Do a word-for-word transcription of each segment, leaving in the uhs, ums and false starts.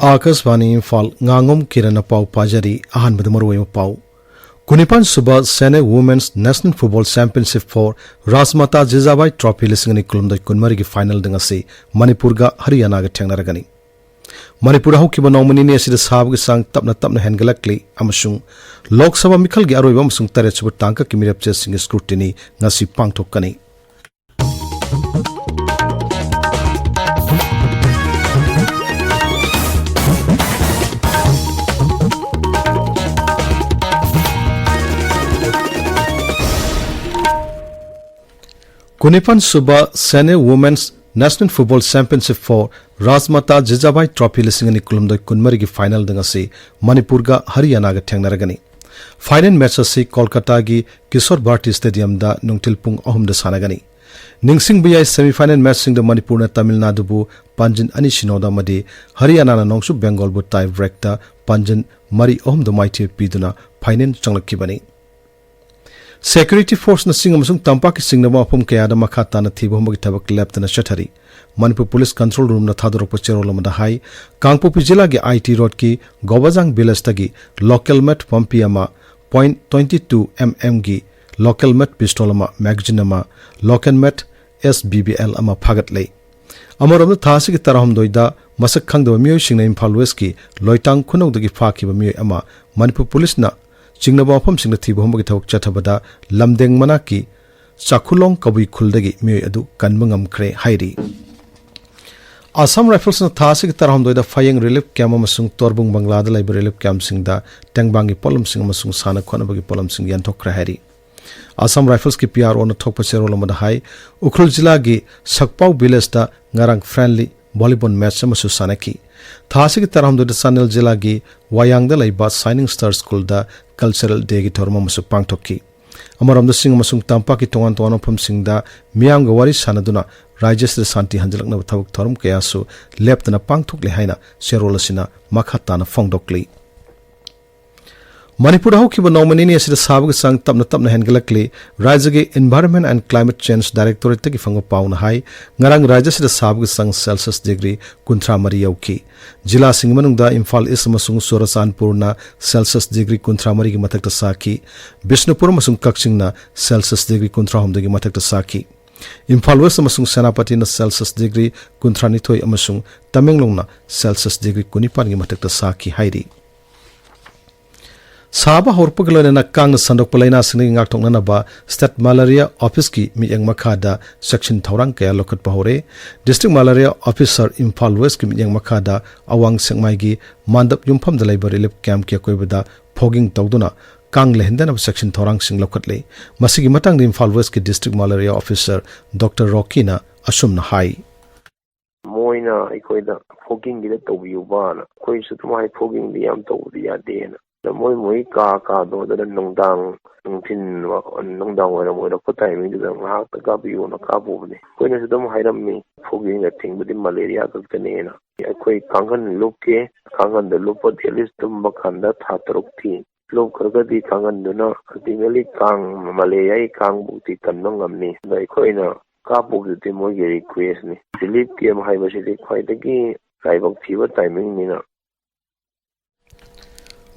ꯑꯥꯀꯥꯁꯕꯥꯅꯤ ꯏꯝꯐꯥꯜ, ꯉꯥꯉꯣꯝ ꯀꯤꯔꯟꯅ ꯄꯥꯎ ꯄꯥꯖꯔꯤ꯫ ꯑꯍꯥꯟꯕꯗ ꯃꯔꯨꯑꯣꯏꯕ ꯄꯥꯎ꯫ ꯀꯨꯟꯅꯤꯄꯥꯟ ꯁꯨꯕ Senior Women's National Football Championship for Rajmata Jijabai Trophy ꯂꯤꯁꯤꯡ ꯑꯅꯤ ꯀꯨꯟꯍꯨꯝꯗꯣꯏ ꯀꯨꯟꯃꯔꯤꯒꯤ final ꯗꯪ ꯑꯁꯤ ꯃꯅꯤꯄꯨꯔꯒ ꯍꯔꯤꯌꯥꯅꯥꯒ ꯊꯦꯡꯅꯔꯒꯅꯤ꯫ ꯃꯅꯤꯄꯨꯔꯗ ꯍꯧꯈꯤꯕ ꯅꯣꯡꯃ ꯅꯤꯅꯤ ꯑꯁꯤꯗ ꯁꯥꯕꯒꯤ ꯆꯥꯡ ꯇꯞꯅ ꯇꯞꯅ ꯍꯦꯟꯒꯠꯂꯛꯂꯤ ꯑꯃꯁꯨꯡ ꯂꯣꯛ ꯁꯚꯥ ꯃꯤꯈꯜꯒꯤ ꯑꯔꯣꯏꯕ ꯑꯃꯁꯨꯡ ꯇꯔꯦꯠꯁꯨꯕ ꯇꯥꯡꯀꯛꯀꯤ ꯃꯤꯔꯦꯞꯆꯦꯁꯤꯡꯒꯤ scrutiny ꯉꯁꯤ ꯄꯥꯡꯊꯣꯛꯀꯅꯤ꯫ ꯀꯨꯟꯅꯤꯄꯥꯟ ꯁꯨꯕ Senior Women's National Football Championship for Rajmata Jijabai Trophy ꯂꯤꯁꯤꯡ ꯑꯅꯤ ꯀꯨꯟꯍꯨꯝꯗꯣꯏ ꯀꯨꯟꯃꯔꯤꯒꯤ final ꯗꯪ ꯑꯁꯤ ꯃꯅꯤꯄꯨꯔꯒ ꯍꯔꯤꯌꯥꯅꯥꯒ ꯊꯦꯡꯅꯔꯒꯅꯤ꯫ Final match ꯑꯁꯤ ꯀꯣꯜꯀꯇꯥꯒꯤ ꯀꯤꯁꯣꯔ ꯚꯥꯔꯇꯤ stadium ꯗ ꯅꯨꯡꯊꯤꯜ ꯄꯨꯡ ꯑꯍꯨꯝꯗ ꯁꯥꯟꯅꯒꯅꯤ꯫ ꯅꯤꯡꯁꯤꯡꯕ ꯌꯥꯏ, semi final match ꯁꯤꯡꯗ ꯃꯅꯤꯄꯨꯔꯅ ꯇꯥꯃꯤꯜ ꯅꯥꯗꯨꯕꯨ ꯄꯥꯟꯖꯤꯟ ꯑꯅꯤ ꯁꯤꯅꯣꯗ ꯑꯃꯗꯤ ꯍꯔꯤꯌꯥꯅꯥꯅ ꯅꯣꯡꯆꯨꯞ ꯕꯦꯡꯒꯣꯜꯕꯨ tie break ꯇ ꯄꯥꯟꯖꯤꯟ ꯃꯔꯤ ꯑꯍꯨꯝꯗ ꯃꯥꯏꯊꯤꯕ ꯄꯤꯗꯨꯅ final ꯆꯪꯂꯛꯈꯤꯕꯅꯤ꯫ Security force ꯅ ꯆꯤꯡ ꯑꯃꯁꯨꯡ ꯇꯝꯄꯥꯛꯀꯤ ꯁꯤꯡꯅꯕ ꯃꯐꯝ ꯀꯌꯥꯗ ꯃꯈꯥ ꯇꯥꯅ ꯊꯤꯕ ꯍꯨꯝꯕꯒꯤ ꯊꯕꯛ ꯂꯦꯞꯇꯅ ꯆꯠꯊꯔꯤ꯫ ꯃꯅꯤꯄꯨꯔ Police Control Room ꯅ ꯊꯥꯗꯣꯔꯛꯄ ꯆꯦꯔꯣꯜ ꯑꯃꯗ ꯍꯥꯏ, ꯀꯥꯡꯄꯣꯛꯄꯤ ꯖꯤꯂꯥꯒꯤ I T Road ꯀꯤ ꯒꯣꯕꯥꯖꯥꯡ village ꯇꯒꯤ local made ꯄꯝꯄꯤ ꯑꯃ, point twenty two M M ꯒꯤ local made pistol ꯑꯃ, magazine ꯑꯃ, local made S B B L ꯑꯃ ꯐꯥꯒꯠꯂꯦ꯫ ꯑꯃꯔꯣꯝꯗ, ꯊꯥ ꯑꯁꯤꯒꯤ ꯇꯔꯥꯍꯨꯝꯗꯣꯏꯗ ꯃꯁꯛ ꯈꯪꯗꯕ ꯃꯤꯑꯣꯏꯁꯤꯡꯅ ꯏꯝꯐꯥꯜ West ꯀꯤ ꯂꯣꯏꯇꯥꯡ ꯈꯨꯅꯧꯗꯒꯤ ꯐꯥꯈꯤꯕ ꯃꯤꯑꯣꯏ ꯑꯃ ꯃꯅꯤꯄꯨꯔ Police ꯅ ꯆꯤꯡꯅꯕ ꯃꯐꯝꯁꯤꯡꯗ ꯊꯤꯕ ꯍꯨꯝꯕꯒꯤ ꯊꯕꯛ ꯆꯠꯊꯕꯗ ꯂꯝꯗꯦꯡ ꯃꯅꯥꯛꯀꯤ ꯆꯥꯈꯨꯂꯣꯡ ꯀꯕꯨꯏ ꯈꯨꯜꯗꯒꯤ ꯃꯤꯑꯣꯏ ꯑꯗꯨ ꯀꯟꯕ ꯉꯝꯈ꯭ꯔꯦ ꯍꯥꯏꯔꯤ꯫ Assam Rifles ꯅ ꯊꯥ ꯑꯁꯤꯒꯤ ꯇꯔꯥꯍꯨꯝꯗꯣꯏꯗ ꯐꯌꯦꯡ relief camp ꯑꯃꯁꯨꯡ ꯇꯣꯔꯕꯨꯡ ꯕꯪꯒ꯭ꯂꯥꯗ ꯂꯩꯕ relief camp ꯁꯤꯡꯗ ꯇꯦꯡꯕꯥꯡꯒꯤ ꯄꯣꯠꯂꯝꯁꯤꯡ ꯑꯃꯁꯨꯡ ꯁꯥꯟꯅ ꯈꯣꯠꯅꯕꯒꯤ ꯄꯣꯠꯂꯝꯁꯤꯡ ꯌꯦꯟꯊꯣꯛꯈ꯭ꯔꯦ ꯍꯥꯏꯔꯤ꯫ Assam Rifles ꯀꯤ P R O ꯅ ꯊꯣꯛꯄ ꯆꯦꯔꯣꯜ ꯑꯃꯗ ꯍꯥꯏ, ꯎꯈ꯭ꯔꯨꯜ ꯖꯤꯂꯥꯒꯤ ꯁꯛꯄꯥꯎ village ꯇ ꯉꯔꯥꯡ friendly volleyball match ꯑꯃꯁꯨ ꯁꯥꯟꯅꯈꯤ꯫ ꯊꯥ ꯑꯁꯤꯒꯤ ꯇꯔꯥꯍꯨꯝꯗꯣꯏꯗ ꯆꯥꯟꯗꯦꯜ ꯖꯤꯂꯥꯒꯤ ꯋꯥꯌꯥꯡꯗ ꯂꯩꯕ Shining Star School ꯗ Cultural Day ꯒꯤ ꯊꯧꯔꯝ ꯑꯃꯁꯨ ꯄꯥꯡꯊꯣꯛꯈꯤ꯫ ꯑꯃꯔꯣꯝꯗ, ꯆꯤꯡ ꯑꯃꯁꯨꯡ ꯇꯝꯄꯥꯛꯀꯤ ꯇꯣꯉꯥꯟ ꯇꯣꯉꯥꯟꯕ ꯃꯐꯝꯁꯤꯡꯗ ꯃꯤꯌꯥꯝꯒ ꯋꯥꯔꯤ ꯁꯥꯟꯅꯗꯨꯅ ꯔꯥꯖ꯭ꯌ ꯑꯁꯤꯗ ꯁꯥꯟꯇꯤ ꯍꯟꯖꯤꯜꯂꯛꯅꯕ ꯊꯕꯛ ꯊꯧꯔꯝ ꯀꯌꯥꯁꯨ ꯂꯦꯞꯇꯅ ꯄꯥꯡꯊꯣꯛꯂꯤ ꯍꯥꯏꯅ ꯆꯦꯔꯣꯜ ꯑꯁꯤꯅ ꯃꯈꯥ ꯇꯥꯅ ꯐꯣꯡꯗꯣꯛꯂꯤ꯫ ꯃꯅꯤꯄꯨꯔꯗ ꯍꯧꯈꯤꯕ ꯅꯣꯡꯃ ꯅꯤꯅꯤ ꯑꯁꯤꯗ ꯁꯥꯕꯒꯤ ꯆꯥꯡ ꯇꯞꯅ ꯇꯞꯅ ꯍꯦꯟꯒꯠꯂꯛꯂꯤ꯫ ꯔꯥꯖ꯭ꯌꯒꯤ Environment and Climate Change Directorateꯇꯒꯤ ꯐꯪꯕ ꯄꯥꯎꯅ ꯍꯥꯏ, ꯉꯔꯥꯡ ꯔꯥꯖ꯭ꯌ ꯑꯁꯤꯗ ꯁꯥꯕꯒꯤ ꯆꯥꯡ Celsius degree ꯀꯨꯟꯊ꯭ꯔꯥ ꯃꯔꯤ ꯌꯧꯈꯤ꯫ ꯖꯤꯂꯥꯁꯤꯡꯒꯤ ꯃꯅꯨꯡꯗ ꯏꯝꯐꯥꯜ ꯏꯁ ꯑꯃꯁꯨꯡ ꯆꯨꯔꯆꯥꯟꯄꯨꯔꯅ Celsius degree ꯀꯨꯟꯊ꯭ꯔꯥ ꯃꯔꯤꯒꯤ ꯃꯊꯛꯇ ꯁꯥꯈꯤ꯫ ꯕꯤꯁꯅꯨꯄꯨꯔ ꯑꯃꯁꯨꯡ ꯀꯛꯆꯤꯡꯅ Celsius degree ꯀꯨꯟꯊ꯭ꯔꯥ ꯍꯨꯝꯗꯣꯏꯒꯤ ꯃꯊꯛꯇ ꯁꯥꯈꯤ꯫ ꯏꯝꯐꯥꯜ ꯋꯦꯁ ꯑꯃꯁꯨꯡ ꯁꯦꯅꯥꯄꯇꯤꯅ Celsius degree ꯀꯨꯟꯊ꯭ꯔꯥ ꯅꯤꯊꯣꯏ ꯑꯃꯁꯨꯡ ꯇꯃꯦꯡꯂꯣꯡꯅ Celsius degree ꯀꯨꯟꯅꯤꯄꯥꯟꯒꯤ ꯃꯊꯛꯇ ꯁꯥꯈꯤ ꯍꯥꯏꯔꯤ꯫ ꯁꯥꯕ ꯍꯧꯔꯛꯄꯒ ꯂꯣꯏꯅꯅ ꯀꯥꯡꯅ ꯁꯟꯗꯣꯛꯄ ꯂꯥꯏꯅꯥꯁꯤꯡꯗꯒꯤ ꯉꯥꯛꯊꯣꯛꯅꯅꯕ State Malaria Officeꯀꯤ ꯃꯤꯠꯌꯦꯡ ꯃꯈꯥꯗ ꯆꯦꯛꯁꯤꯟ ꯊꯧꯔꯥꯡ ꯀꯌꯥ ꯂꯧꯈꯠꯄ ꯍꯧꯔꯦ꯫ District Malaria Officer ꯏꯝꯐꯥꯜ ꯋꯦꯁꯀꯤ ꯃꯤꯠꯌꯦꯡ ꯃꯈꯥꯗ ꯑꯋꯥꯡ ꯁꯦꯛꯃꯥꯏꯒꯤ ꯃꯥꯟꯗꯞ ꯌꯨꯝꯐꯝꯗ ꯂꯩꯕ relief campꯀꯤ ꯑꯀꯣꯏꯕꯗ fogging ꯇꯧꯗꯨꯅ ꯀꯥꯡ ꯂꯩꯍꯟꯗꯅꯕ ꯆꯦꯛꯁꯤꯟ ꯊꯧꯔꯥꯡꯁꯤꯡ ꯂꯧꯈꯠꯂꯦ꯫ ꯃꯁꯤꯒꯤ ꯃꯇꯥꯡꯗ ꯏꯝꯐꯥꯜ ꯋꯦꯁꯀꯤ District Malaria Officer Doctor ꯔꯣꯀꯤꯅ ꯑꯁꯨꯝꯅ ꯍꯥꯏ꯫ ꯃꯣꯏꯅ ꯑꯩꯈꯣꯏꯗ foggingꯒꯤꯗ ꯇꯧꯕꯤꯌꯨꯕꯅ, ꯑꯩꯈꯣꯏꯁꯨ ꯑꯗꯨꯝ ꯍꯥꯏ, foggingꯗꯤ ꯌꯥꯝ ꯇꯧꯕꯗꯤ ꯌꯥꯗꯦꯅ꯫ ꯑꯗ ꯃꯣꯏ ꯃꯣꯏ ꯀꯥ ꯀꯥꯗꯣ ꯑꯗꯨꯗ ꯅꯨꯡꯗꯥꯡ, ꯅꯨꯡꯊꯤꯟ, ꯅꯨꯡꯗꯥꯡ ꯋꯥꯏꯔꯝ ꯑꯣꯏꯔꯛꯄ timingꯗꯨꯗ ꯉꯥꯏꯍꯥꯛꯇ ꯀꯥꯕꯤꯌꯣꯅ ꯀꯥꯕꯨꯕꯅꯦ꯫ ꯑꯩꯈꯣꯏꯅꯁꯨ ꯑꯗꯨꯝ ꯍꯥꯏꯔꯝꯃꯤ, foggingꯅ ꯊꯤꯡꯕꯗꯤ malaria ꯈꯛꯇꯅꯦꯅ꯫ ꯑꯩꯈꯣꯏ ꯀꯥꯡꯈꯟ ꯂꯨꯞꯀꯦ, ꯀꯥꯡꯈꯟꯗ ꯂꯨꯞꯄ at least ꯇꯨꯝꯕ ꯀꯥꯟꯗ ꯊꯥ ꯇꯔꯨꯛꯇꯤ ꯂꯨꯞꯈ꯭ꯔꯒꯗꯤ ꯀꯥꯡꯈꯟꯗꯨꯅ ultimately ꯀꯥꯡ, malariaꯒꯤ ꯀꯥꯡꯕꯨꯗꯤ ꯀꯟꯕ ꯉꯝꯅꯤ꯫ ꯑꯗ ꯑꯩꯈꯣꯏꯅ ꯀꯥꯞꯄꯨꯕꯗꯨꯗꯤ ꯃꯣꯏꯒꯤ requestꯅꯤ꯫ Relief camp ꯍꯥꯏꯕꯁꯤꯗꯤ ꯈ꯭ꯋꯥꯏꯗꯒꯤ ꯂꯥꯏꯕꯛ ꯊꯤꯕ timingꯅꯤꯅ꯫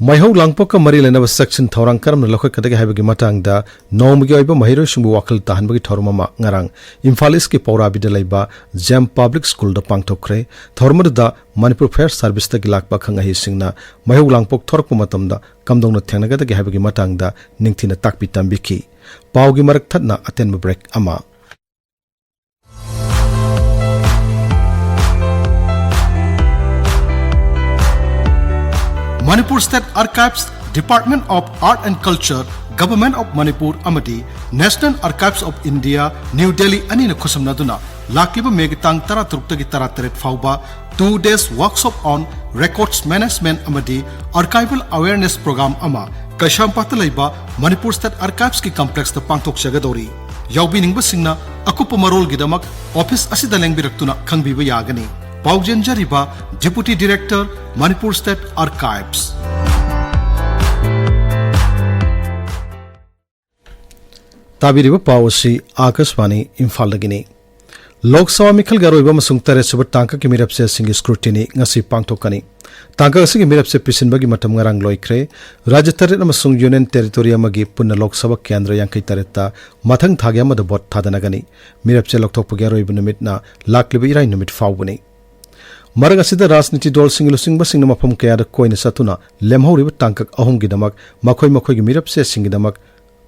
ꯃꯩꯍꯧ ꯂꯥꯡꯄꯣꯛꯀ ꯃꯔꯤ ꯂꯩꯅꯕ ꯆꯦꯛꯁꯤꯟ ꯊꯧꯔꯥꯡ ꯀꯔꯝꯅ ꯂꯧꯈꯠꯀꯗꯒꯦ ꯍꯥꯏꯕꯒꯤ ꯃꯇꯥꯡꯗ ꯅꯣꯡꯃꯒꯤ ꯑꯣꯏꯕ ꯃꯍꯩꯔꯣꯏꯁꯤꯡꯕꯨ ꯋꯥꯈꯜ ꯇꯥꯍꯟꯕꯒꯤ ꯊꯧꯔꯝ ꯑꯃ ꯉꯔꯥꯡ ꯏꯝꯐꯥꯜ ꯏꯁꯀꯤ ꯄꯧꯔꯥꯕꯤꯗ ꯂꯩꯕ ꯖꯦꯝ ꯄꯕ꯭ꯂꯤꯛ ꯁ꯭ꯀꯨꯜꯗ ꯄꯥꯡꯊꯣꯛꯈ꯭ꯔꯦ꯫ ꯊꯧꯔꯝ ꯑꯗꯨꯗ ꯃꯅꯤꯄꯨꯔ ꯐꯥꯌꯔ ꯁꯥꯔꯚꯤꯁꯇꯒꯤ ꯂꯥꯛꯄ ꯑꯈꯪ ꯑꯍꯩꯁꯤꯡꯅ ꯃꯩꯍꯧ ꯂꯥꯡꯄꯣꯛ ꯊꯣꯔꯛꯄ ꯃꯇꯝꯗ ꯀꯝꯗꯧꯅ ꯊꯦꯡꯅꯒꯗꯒꯦ ꯍꯥꯏꯕꯒꯤ ꯃꯇꯥꯡꯗ ꯅꯤꯡꯊꯤꯅ ꯇꯥꯛꯄꯤ ꯇꯝꯕꯤꯈꯤ꯫ ꯄꯥꯎꯒꯤ ꯃꯔꯛ ꯊꯠꯅ ꯑꯇꯦꯟꯕ break ꯑꯃ꯫ Manipur State Archives, Department of Art and Culture, Government of Manipur ꯑꯃꯗꯤ National Archives of India, New Delhi ꯑꯅꯤꯅ ꯈꯨꯠꯁꯝꯅꯗꯨꯅ ꯂꯥꯛꯂꯤꯕ ꯃꯦꯒꯤ ꯇꯥꯡ ꯇꯔꯥꯇꯔꯨꯛꯇꯒꯤ ꯇꯔꯥꯇꯔꯦꯠ ꯐꯥꯎꯕ two days workshop on records management ꯑꯃꯗꯤ archival awareness program ꯑꯃ ꯀꯩꯁꯥꯝꯄꯥꯠꯇ ꯂꯩꯕ Manipur State Archivesꯀꯤ complexꯇ ꯄꯥꯡꯊꯣꯛꯆꯒꯗꯧꯔꯤ꯫ ꯌꯥꯎꯕꯤꯅꯤꯡꯕꯁꯤꯡꯅ ꯑꯀꯨꯞꯄ ꯃꯔꯣꯜꯒꯤꯗꯃꯛ office ꯑꯁꯤꯗ ꯂꯦꯡꯕꯤꯔꯛꯇꯨꯅ ꯈꯪꯕꯤꯕ ꯌꯥꯒꯅꯤ꯫ ꯄꯥꯎꯖꯦꯟꯖꯔꯤꯕ Deputy Director, Manipur State Archives꯫ ꯇꯥꯕꯤꯔꯤꯕ ꯄꯥꯎ ꯑꯁꯤ ꯑꯥꯀꯥꯁꯕꯥꯅꯤ ꯏꯝꯐꯥꯜꯗꯒꯤꯅꯤ꯫ ꯂꯣꯛ ꯁꯚꯥ ꯃꯤꯈꯜꯒꯤ ꯑꯔꯣꯏꯕ ꯑꯃꯁꯨꯡ ꯇꯔꯦꯠ ꯁꯨꯕ ꯇꯥꯡꯀꯛꯀꯤ ꯃꯤꯔꯦꯞꯆꯦꯁꯤꯡꯒꯤ scrutiny ꯉꯁꯤ ꯄꯥꯡꯊꯣꯛꯀꯅꯤ꯫ ꯇꯥꯡꯀꯛ ꯑꯁꯤꯒꯤ ꯃꯤꯔꯦꯞꯆꯦ ꯄꯤꯁꯤꯟꯕꯒꯤ ꯃꯇꯝ ꯉꯔꯥꯡ ꯂꯣꯏꯈ꯭ꯔꯦ꯫ ꯔꯥꯖ꯭ꯌ ꯇꯔꯦꯠ ꯑꯃꯁꯨꯡ Union Territory ꯑꯃꯒꯤ ꯄꯨꯟꯅ ꯂꯣꯛ ꯁꯚꯥ ꯀꯦꯟꯗ꯭ꯔ ꯌꯥꯡꯈꯩ ꯇꯔꯦꯠꯇ ꯃꯊꯪ ꯊꯥꯒꯤ ꯑꯃꯗ ꯚꯣꯠ ꯊꯥꯗꯅꯒꯅꯤ꯫ ꯃꯤꯔꯦꯞꯆꯦ ꯂꯧꯊꯣꯛꯄꯒꯤ ꯑꯔꯣꯏꯕ ꯅꯨꯃꯤꯠꯅ ꯂꯥꯛꯂꯤꯕ ꯏꯔꯥꯏ ꯅꯨꯃꯤꯠ ꯐꯥꯎꯕꯅꯤ꯫ ꯃꯔꯛ ꯑꯁꯤꯗ ꯔꯥꯖꯅꯤꯇꯤ ꯗꯜꯁꯤꯡꯒꯤ ꯂꯨꯆꯤꯡꯕꯁꯤꯡꯅ ꯃꯐꯝ ꯀꯌꯥꯗ ꯀꯣꯏꯅ ꯆꯠꯇꯨꯅ ꯂꯦꯝꯍꯧꯔꯤꯕ ꯇꯥꯡꯀꯛ ꯑꯍꯨꯝꯒꯤꯗꯃꯛ ꯃꯈꯣꯏ ꯃꯈꯣꯏꯒꯤ ꯃꯤꯔꯦꯞꯆꯦꯁꯤꯡꯒꯤꯗꯃꯛ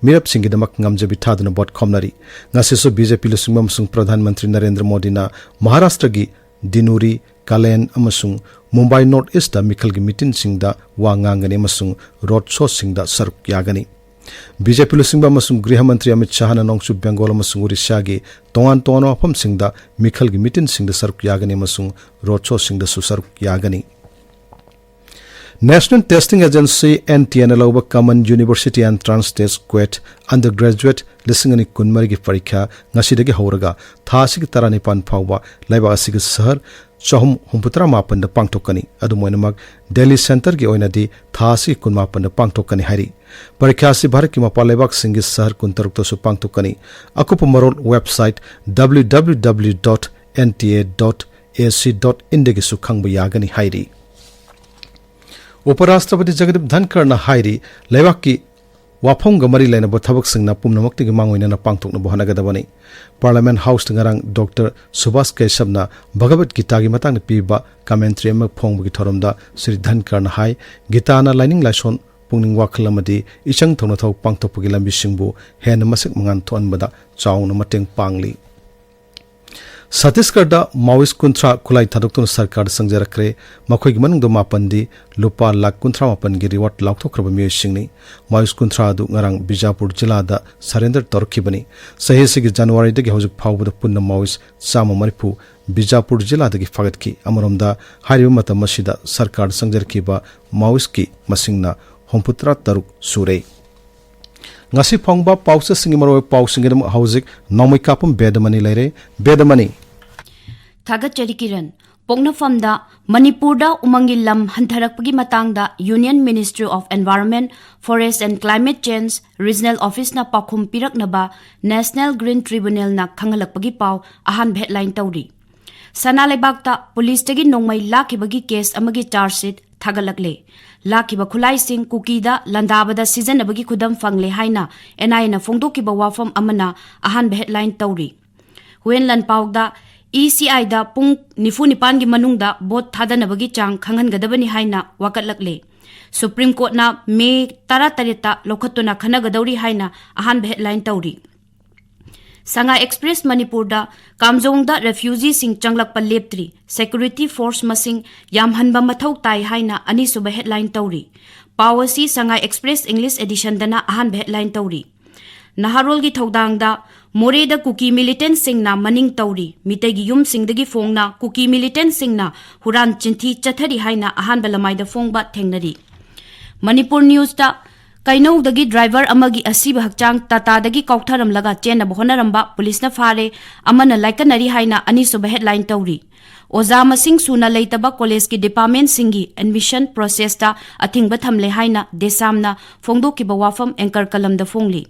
ꯃꯤꯔꯦꯞꯁꯤꯡꯒꯤꯗꯃꯛ ꯉꯝꯖꯕꯤ ꯊꯥꯗꯨꯅ ꯚꯣꯠ ꯈꯣꯝꯅꯔꯤ꯫ ꯉꯁꯤꯁꯨ ꯕꯤ ꯖꯦ ꯄꯤ ꯂꯨꯆꯤꯡꯕ ꯑꯃꯁꯨꯡ ꯄ꯭ꯔꯙꯥꯟ ꯃꯟꯇ꯭ꯔꯤ ꯅꯔꯦꯟꯗ꯭ꯔ ꯃꯣꯗꯤꯅ ꯃꯍꯥꯔꯥꯁꯇ꯭ꯔꯒꯤ ꯗꯤꯅꯨꯔꯤ, ꯀꯥꯂꯦꯟ ꯑꯃꯁꯨꯡ ꯃꯨꯝꯕꯥꯏ ꯅꯣꯔꯠ ꯏꯁꯇ ꯃꯤꯈꯜꯒꯤ ꯃꯤꯇꯤꯟꯁꯤꯡꯗ ꯋꯥ ꯉꯥꯡꯒꯅꯤ ꯑꯃꯁꯨꯡ ꯔꯣꯗ ꯁꯣꯁꯤꯡꯗ ꯁꯔꯨꯛ ꯌꯥꯒꯅꯤ꯫ ꯕꯤ ꯖꯦ ꯄꯤ ꯂꯨꯆꯤꯡꯕ ꯑꯃꯁꯨꯡ ꯒ꯭ꯔꯤꯍ ꯃꯟꯇ꯭ꯔꯤ ꯑꯃꯤꯠ ꯁꯥꯍꯅ ꯅꯣꯡꯆꯨꯞ ꯕꯦꯡꯒꯣꯜ ꯑꯃꯁꯨꯡ ꯑꯣꯔꯤꯁꯥꯒꯤ ꯇꯣꯉꯥꯟ ꯇꯣꯉꯥꯟꯕ ꯃꯐꯝꯁꯤꯡꯗ ꯃꯤꯈꯜꯒꯤ ꯃꯤꯇꯤꯟꯁꯤꯡꯗ ꯁꯔꯨꯛ ꯌꯥꯒꯅꯤ ꯑꯃꯁꯨꯡ ꯔꯣꯗ ꯁꯣꯁꯤꯡꯗꯁꯨ ꯁꯔꯨꯛ ꯌꯥꯒꯅꯤ꯫ National Testing Agency, N T A, ꯅ ꯂꯧꯕ Common University Entrance Test, ꯀ꯭ꯋꯦꯠ, Undergraduate ꯂꯤꯁꯤꯡ ꯑꯅꯤ ꯀꯨꯟꯃꯔꯤꯒꯤ ꯄꯔꯤꯈ꯭ꯌꯥ ꯉꯁꯤꯗꯒꯤ ꯍꯧꯔꯒ ꯊꯥ ꯑꯁꯤꯒꯤ ꯇꯔꯥꯅꯤꯄꯥꯟ ꯐꯥꯎꯕ ꯂꯩꯕꯥꯛ ꯑꯁꯤꯒꯤ ꯁꯍꯔ ꯆꯍꯨꯝ ꯍꯨꯝꯐꯨꯇꯔꯥ ꯃꯥꯄꯟꯗ ꯄꯥꯡꯊꯣꯛꯀꯅꯤ꯫ ꯑꯗꯨꯝ ꯑꯣꯏꯅꯃꯛ, ꯗꯦꯜꯂꯤ ꯁꯦꯟꯇꯔꯒꯤ ꯑꯣꯏꯅꯗꯤ ꯊꯥ ꯑꯁꯤꯒꯤ ꯀꯨꯟꯃꯥꯄꯟꯗ ꯄꯥꯡꯊꯣꯛꯀꯅꯤ ꯍꯥꯏꯔꯤ꯫ ꯄꯔꯤꯈ꯭ꯌꯥ ꯑꯁꯤ ꯚꯥꯔꯠꯀꯤ ꯃꯄꯥꯟ ꯂꯩꯕꯥꯛꯁꯤꯡꯒꯤ ꯁꯍꯔ ꯀꯨꯟꯇꯔꯨꯛꯇꯁꯨ ꯄꯥꯡꯊꯣꯛꯀꯅꯤ꯫ ꯑꯀꯨꯞꯄ ꯃꯔꯣꯜ website W W W dot N T A dot A C dot in ꯗꯒꯤꯁꯨ ꯈꯪꯕ ꯌꯥꯒꯅꯤ ꯍꯥꯏꯔꯤ꯫ ꯎꯄꯔꯥꯁꯇ꯭ꯔꯄꯇꯤ ꯖꯒꯗꯤꯞ ꯙꯟꯈꯔꯅ ꯍꯥꯏꯔꯤ, ꯂꯩꯕꯥꯛꯀꯤ ꯋꯥꯐꯝꯒ ꯃꯔꯤ ꯂꯩꯅꯕ ꯊꯕꯛꯁꯤꯡꯅ ꯄꯨꯝꯅꯃꯛꯇꯒꯤ ꯃꯥꯡꯑꯣꯏꯅꯅ ꯄꯥꯡꯊꯣꯛꯅꯕ ꯍꯣꯠꯅꯒꯗꯕꯅꯤ꯫ Parliament Houseꯇ ꯉꯔꯥꯡ ꯗꯣꯛꯇꯔ ꯁꯨꯚꯥꯁ ꯀꯦꯁꯕꯅ ꯚꯒꯕꯠ ꯒꯤꯇꯥꯒꯤ ꯃꯇꯥꯡꯗ ꯄꯤꯕ commentary ꯑꯃ ꯐꯣꯡꯕꯒꯤ ꯊꯧꯔꯝꯗ ꯁ꯭ꯔꯤ ꯙꯟꯈꯔꯅ ꯍꯥꯏ, ꯒꯤꯇꯥꯅ ꯂꯥꯏꯅꯤꯡ ꯂꯥꯏꯁꯣꯟ, ꯄꯨꯛꯅꯤꯡ ꯋꯥꯈꯜ ꯑꯃꯗꯤ ꯏꯆꯪ ꯊꯧꯅꯊꯧ ꯄꯥꯡꯊꯣꯛꯄꯒꯤ ꯂꯝꯕꯤꯁꯤꯡꯕꯨ ꯍꯦꯟꯅ ꯃꯁꯛ ꯃꯉꯥꯜ ꯊꯣꯛꯍꯟꯕꯗ ꯆꯥꯎꯅ ꯃꯇꯦꯡ ꯄꯥꯡꯂꯤ꯫ ꯁꯠꯇꯤꯁꯒꯔꯗ ꯃꯥꯑꯣꯏꯁ ꯀꯨꯟꯊ꯭ꯔꯥ ꯈꯨꯠꯂꯥꯏ ꯊꯥꯗꯣꯛꯇꯨꯅ ꯁꯔꯀꯥꯔꯗ ꯆꯪꯖꯔꯛꯈ꯭ꯔꯦ꯫ ꯃꯈꯣꯏꯒꯤ ꯃꯅꯨꯡꯗ ꯃꯥꯄꯟꯗꯤ ꯂꯨꯄꯥ ꯂꯥꯈ ꯀꯨꯟꯊ꯭ꯔꯥ ꯃꯥꯄꯟꯒꯤ reward ꯂꯥꯎꯊꯣꯛꯈ꯭ꯔꯕ ꯃꯤꯑꯣꯏꯁꯤꯡꯅꯤ꯫ ꯃꯥꯑꯣꯏꯁ ꯀꯨꯟꯊ꯭ꯔꯥ ꯑꯗꯨ ꯉꯔꯥꯡ ꯕꯤꯖꯥꯄꯨꯔ ꯖꯤꯂꯥꯗ surrender ꯇꯧꯔꯛꯈꯤꯕꯅꯤ꯫ ꯆꯍꯤ ꯑꯁꯤꯒꯤ ꯖꯅꯋꯥꯔꯤꯗꯒꯤ ꯍꯧꯖꯤꯛ ꯐꯥꯎꯕꯗ ꯄꯨꯟꯅ ꯃꯥꯑꯣꯏꯁ ꯆꯥꯝꯃ ꯃꯔꯤꯐꯨ ꯕꯤꯖꯥꯄꯨꯔ ꯖꯤꯂꯥꯗꯒꯤ ꯐꯥꯒꯠꯈꯤ꯫ ꯑꯃꯔꯣꯝꯗ, ꯍꯥꯏꯔꯤꯕ ꯃꯇꯝ ꯑꯁꯤꯗ ꯁꯔꯀꯥꯔꯗ ꯆꯪꯖꯔꯛꯈꯤꯕ ꯃꯥꯑꯣꯏꯁꯀꯤ ꯃꯁꯤꯡꯅ ꯍꯨꯝꯐꯨꯇꯔꯥ ꯇꯔꯨꯛ ꯁꯨꯔꯦ꯫ ꯉꯁꯤ ꯐꯪꯕ ꯄꯥꯎꯆꯦꯁꯤꯡꯒꯤ ꯃꯔꯨꯑꯣꯏꯕ ꯄꯥꯎꯁꯤꯡꯒꯤꯗꯃꯛ ꯍꯧꯖꯤꯛ ꯅꯣꯡꯃꯩ ꯀꯥꯞꯄꯝ ꯕꯦꯗꯃꯅꯤ ꯂꯩꯔꯦ꯫ ꯕꯦꯗꯃꯅꯤ꯫ ꯊꯥꯒꯠꯆꯔꯤ ꯀꯤꯔꯟ꯫ ꯄꯣꯛꯅꯐꯝꯗ ꯃꯅꯤꯄꯨꯔꯗ ꯎꯃꯪꯒꯤ ꯂꯝ ꯍꯟꯊꯔꯛꯄꯒꯤ ꯃꯇꯥꯡꯗ Union Ministry of Environment, Forest and Climate Change Regional Officeꯅ ꯄꯥꯎꯈꯨꯝ ꯄꯤꯔꯛꯅꯕ National Green Tribunalꯅ ꯈꯪꯍꯜꯂꯛꯄꯒꯤ ꯄꯥꯎ ꯑꯍꯥꯟꯕ headline ꯇꯧꯔꯤ꯫ ꯁꯅꯥ ꯂꯩꯕꯥꯛꯇ ꯄꯨꯂꯤꯁꯇꯒꯤ ꯅꯣꯡꯃꯩ ꯂꯥꯛꯈꯤꯕꯒꯤ case ꯑꯃꯒꯤ charge sheet ꯊꯥꯒꯠꯂꯛꯂꯦ꯫ ꯂꯥꯛꯈꯤꯕ ꯈꯨꯠꯂꯥꯏꯁꯤꯡ ꯀꯨꯀꯤꯗ ꯂꯥꯟꯗꯥꯕꯗ ꯁꯤꯖꯤꯟꯅꯕꯒꯤ ꯈꯨꯗꯝ ꯐꯪꯂꯦ ꯍꯥꯏꯅ NIAꯅ ꯐꯣꯡꯗꯣꯛꯈꯤꯕ ꯋꯥꯐꯝ ꯑꯃꯅ ꯑꯍꯥꯟꯕ headline ꯇꯧꯔꯤ꯫ ꯍꯨꯌꯦꯟ ꯂꯥꯟꯄꯥꯎꯗ ECIꯗ ꯄꯨꯡ ꯅꯤꯐꯨ ꯅꯤꯄꯥꯟꯒꯤ ꯃꯅꯨꯡꯗ vote ꯊꯥꯗꯅꯕꯒꯤ ꯆꯥꯡ ꯈꯪꯍꯟꯒꯗꯕꯅꯤ ꯍꯥꯏꯅ ꯋꯥꯀꯠꯂꯛꯂꯦ꯫ Supreme Courtꯅ May ꯇꯔꯥꯇꯔꯦꯠꯇ ꯂꯧꯈꯠꯇꯨꯅ ꯈꯟꯅꯒꯗꯧꯔꯤ ꯍꯥꯏꯅ ꯑꯍꯥꯟꯕ headline ꯇꯧꯔꯤ꯫ ꯁꯉꯥꯏ Express ꯃꯅꯤꯄꯨꯔꯗ ꯀꯥꯝꯖꯣꯡꯗ refugeeꯁꯤꯡ ꯆꯪꯂꯛꯄ ꯂꯦꯞꯇ꯭ꯔꯤ, security force ꯃꯁꯤꯡ ꯌꯥꯝꯍꯟꯕ ꯃꯊꯧ ꯇꯥꯏ ꯍꯥꯏꯅ ꯑꯅꯤꯁꯨꯕ headline ꯇꯧꯔꯤ꯫ ꯄꯥꯎ ꯑꯁꯤ ꯁꯉꯥꯏ Express English editionꯗꯅ ꯑꯍꯥꯟꯕ headline ꯇꯧꯔꯤ꯫ ꯅꯍꯥꯔꯣꯜꯒꯤ ꯊꯧꯗꯥꯡꯗ ꯃꯣꯔꯦꯗ ꯀꯨꯀꯤ militantꯁꯤꯡꯅ ꯃꯅꯤꯡ ꯇꯧꯔꯤ, ꯃꯤꯇꯩꯒꯤ ꯌꯨꯝꯁꯤꯡꯗꯒꯤ ꯐꯣꯡꯅ ꯀꯨꯀꯤ militantꯁꯤꯡꯅ ꯍꯨꯔꯥꯟ ꯆꯤꯟꯊꯤ ꯆꯠꯊꯔꯤ ꯍꯥꯏꯅ ꯑꯍꯥꯟꯕ ꯂꯃꯥꯏꯗ ꯐꯣꯡꯕ ꯊꯦꯡꯅꯔꯤ꯫ ꯃꯅꯤꯄꯨꯔ Newsꯇ ꯀꯩꯅꯧꯗꯒꯤ driver ꯑꯃꯒꯤ ꯑꯁꯤꯕ ꯍꯛꯆꯥꯡ ꯇꯥꯇꯥꯗꯒꯤ ꯀꯥꯎꯊꯔꯝꯂꯒ ꯆꯦꯟꯅꯕ ꯍꯣꯠꯅꯔꯝꯕ ꯄꯨꯂꯤꯁꯅ ꯐꯥꯔꯦ, ꯑꯃꯅ ꯂꯥꯏꯀꯠꯅꯔꯤ ꯍꯥꯏꯅ ꯑꯅꯤꯁꯨꯕ headline ꯇꯧꯔꯤ꯫ ꯑꯣꯖꯥ ꯃꯁꯤꯡ ꯁꯨꯅ ꯂꯩꯇꯕ collegeꯀꯤ departmentꯁꯤꯡꯒꯤ admission processꯇ ꯑꯊꯤꯡꯕ ꯊꯝꯂꯦ ꯍꯥꯏꯅ ꯗꯦꯁꯥꯝꯅ ꯐꯣꯡꯗꯣꯛꯈꯤꯕ ꯋꯥꯐꯝ anchor ꯀꯂꯝꯗ ꯐꯣꯡꯂꯤ꯫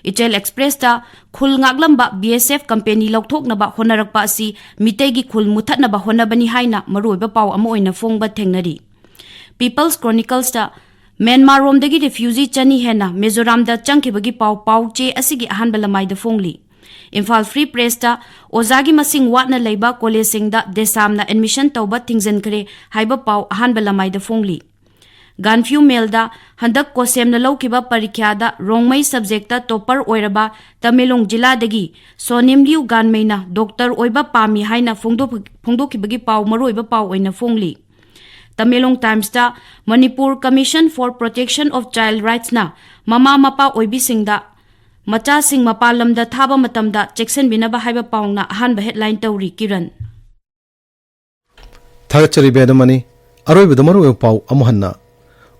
ꯏꯆꯦꯜ Expressꯇ ꯈꯨꯜ ꯉꯥꯛꯂꯝꯕ BSF company ꯂꯧꯊꯣꯛꯅꯕ ꯍꯣꯠꯅꯔꯛꯄ ꯑꯁꯤ ꯃꯤꯇꯩꯒꯤ ꯈꯨꯜ ꯃꯨꯊꯠꯅꯕ ꯍꯣꯠꯅꯕꯅꯤ ꯍꯥꯏꯅ ꯃꯔꯨꯑꯣꯏꯕ ꯄꯥꯎ ꯑꯃ ꯑꯣꯏꯅ ꯐꯣꯡꯕ ꯊꯦꯡꯅꯔꯤ꯫ People's Chroniclesꯇ ꯃ꯭ꯌꯥꯟꯃꯥꯔꯔꯣꯝꯗꯒꯤ refugee ꯆꯅꯤ ꯍꯦꯟꯅ ꯃꯤꯖꯣꯔꯥꯝꯗ ꯆꯪꯈꯤꯕꯒꯤ ꯄꯥꯎ ꯄꯥꯎ ꯆꯦ ꯑꯁꯤꯒꯤ ꯑꯍꯥꯟꯕ ꯂꯃꯥꯏꯗ ꯐꯣꯡꯂꯤ꯫ ꯏꯝꯐꯥꯜ Free Pressꯇ ꯑꯣꯖꯥꯒꯤ ꯃꯁꯤꯡ ꯋꯥꯠꯅ ꯂꯩꯕ collegeꯁꯤꯡꯗ ꯗꯦꯁꯥꯝꯅ admission ꯇꯧꯕ ꯊꯤꯡꯖꯤꯟꯈ꯭ꯔꯦ ꯍꯥꯏꯕ ꯄꯥꯎ ꯑꯍꯥꯟꯕ ꯂꯃꯥꯏꯗ ꯐꯣꯡꯂꯤ꯫ Gaanphiu Mailꯗ ꯍꯟꯗꯛ COHSEMꯅ ꯂꯧꯈꯤꯕ ꯄꯔꯤꯈ꯭ꯌꯥꯗ ꯔꯣꯡꯃꯩ subjectꯇ topper ꯑꯣꯏꯔꯕ ꯇꯃꯦꯡꯂꯣꯡ ꯖꯤꯂꯥꯗꯒꯤ ꯁꯣꯅꯤꯝꯂꯤꯎ ꯒꯥꯟꯃꯩꯅ doctor ꯑꯣꯏꯕ ꯄꯥꯝꯃꯤ ꯍꯥꯏꯅ ꯐꯣꯡꯗꯣꯛ-, ꯐꯣꯡꯗꯣꯛꯈꯤꯕꯒꯤ ꯄꯥꯎ ꯃꯔꯨꯑꯣꯏꯕ ꯄꯥꯎ ꯑꯣꯏꯅ ꯐꯣꯡꯂꯤ꯫ Tamenglong Timesꯇ Manipur Commission for Protection of Child Rightsꯅ ꯃꯃꯥ ꯃꯄꯥ ꯑꯣꯏꯕꯤꯁꯤꯡꯗ ꯃꯆꯥꯁꯤꯡ ꯃꯄꯥꯟ ꯂꯝꯗ ꯊꯥꯕ ꯃꯇꯝꯗ ꯆꯦꯛꯁꯤꯟꯕꯤꯅꯕ ꯍꯥꯏꯕ ꯄꯥꯎꯅ ꯑꯍꯥꯟꯕ headline ꯇꯧꯔꯤ꯫ ꯀꯤꯔꯟ꯫ ꯊꯥꯒꯠꯆꯔꯤ ꯕꯦꯗꯃꯅꯤ꯫ ꯑꯔꯣꯏꯕꯗ ꯃꯔꯨꯑꯣꯏꯕ ꯄꯥꯎ ꯑꯃꯨꯛ ꯍꯟꯅ꯫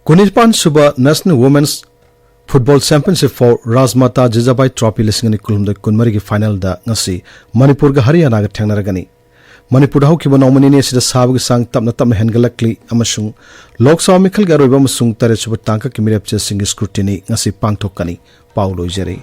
ꯀꯨꯟꯅꯤꯄꯥꯟ ꯁꯨꯕ National Women's Football Championship for Rajmata Jijabai Trophy ꯂꯤꯁꯤꯡ ꯑꯅꯤ ꯀꯨꯟꯍꯨꯝꯗꯣꯏ ꯀꯨꯟꯃꯔꯤꯒꯤ finalꯗ ꯉꯁꯤ ꯃꯅꯤꯄꯨꯔꯒ ꯍꯔꯤꯌꯥꯅꯥꯒ ꯊꯦꯡꯅꯔꯒꯅꯤ꯫ ꯃꯅꯤꯄꯨꯔꯗ ꯍꯧꯈꯤꯕ ꯅꯣꯡꯃ ꯅꯤꯅꯤ ꯑꯁꯤꯗ ꯁꯥꯕꯒꯤ ꯆꯥꯡ ꯇꯞꯅ ꯇꯞꯅ ꯍꯦꯟꯒꯠꯂꯛꯂꯤ ꯑꯃꯁꯨꯡ ꯂꯣꯛ ꯁꯚꯥ ꯃꯤꯈꯜꯒꯤ ꯑꯔꯣꯏꯕ ꯑꯃꯁꯨꯡ ꯇꯔꯦꯠꯁꯨꯕ ꯇꯥꯡꯀꯛꯀꯤ ꯃꯤꯔꯦꯞꯆꯦꯁꯤꯡꯒꯤ scrutiny ꯉꯁꯤ ꯄꯥꯡꯊꯣꯛꯀꯅꯤ꯫ ꯄꯥꯎ ꯂꯣꯏꯖꯔꯦ꯫